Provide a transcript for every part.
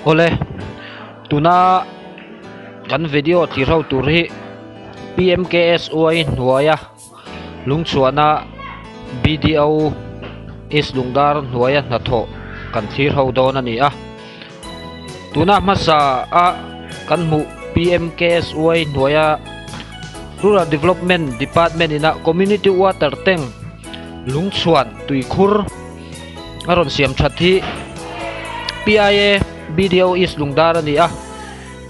Awle, tuna kan video tih ho tur hi PMKSY hnuaia lungchhuahna BDO East Lungdar hnuaia hnathawh kan thlir ho dawn a ni a. Tuna hmasa a kan hmuh PMKSY hnuaia Rural Development Department ina Community Water Tank lungchhuan tuikhur a rawn siam that hi PIA BDO East Lungdar a ni a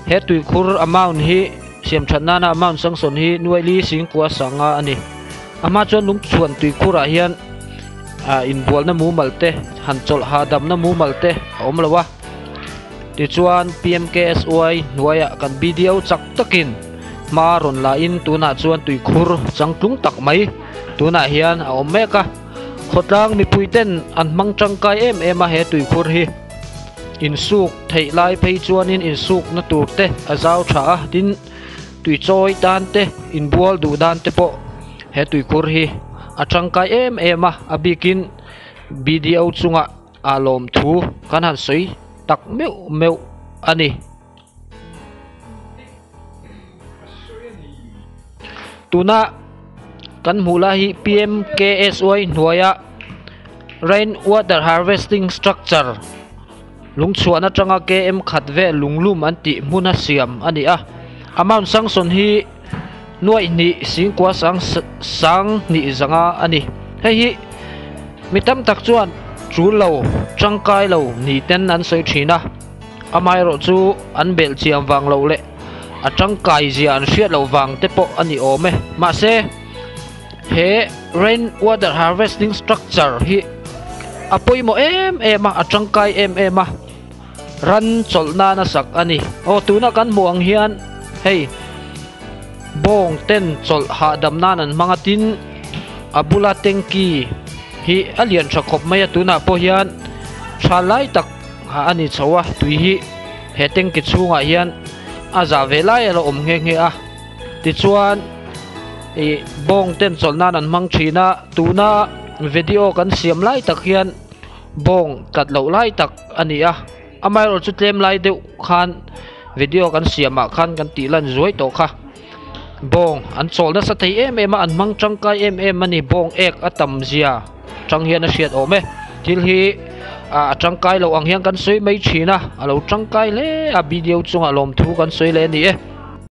he tuikhur amount hi siam that nana amount sanction hi nuaili singkua sanga a ni a hma chuan lungchhuan tuikhur ah hian ah inbualna mumal te han chawlh hahdamna mumal te a awm lo a tichuan PMKSY hnuaiah kan BDO chak takin hma rawn la in tunah chuan tuikhur changtlung tak mai tunah hian a awm mek a. Khawtlang mipui ten an hmang tangkai em em a he tuikhur hi. Insuk theih lai phei chuanin insukna tur te a zau tha a, tin tuichawi tan te inbual duh dan te pawh he tuikhur hi a tangkai em em a, a bikin BDO chungah a lawmthu kan han sawi tak meuh meuh a ni. Tuna kan hmuh lai hi PMKSY hnuaia rain water harvesting structure lungchhuah atanga km khat vel lunglum an tih hmuna siam a ni a amount sanction hi nuaih hnih singkua sang sang hnih zanga a ni hei hi mi tam tak chuan tul lo tangkai lo ni ten an sawi thin a. Amaherawh chu an belh chiam vang loh leh a tangkai zia an hriat loh vang te pawh a ni awm e. Mahse, he rain water harvesting structure hi a pawimawh em em a, a tangkai em em a, ran chawlh nana sak a ni. Aw tuna kan hmuh ang hian hei bawng ten chawlh hahdam nan an hmang a, tin a bula tanky hi a lian tha khawp mai a, tunah pawh hian tha lai tak a ni chho a tui hi he tanky chhungah hian a zah ve lai a lo awm nghe nghe a tichuan ih bawng ten chawlh nan an hmang thin a tuna video kan siam lai tak hian bawng tlat loh lai tak a ni a amaherawh chu tlem lai deuh khan video kan siam ah khan kan tih lan zuai tawh kha bawng an chawl nasa thei em em a an hmang tangkai em em a ni bawng ek a tam zia. Tang hian a hriat awm e. Thil hi a tangkai loh ang hian kan sawi mai thin a, a lo tangkai hle a video chungah lawmthu kan sawi leh a ni e.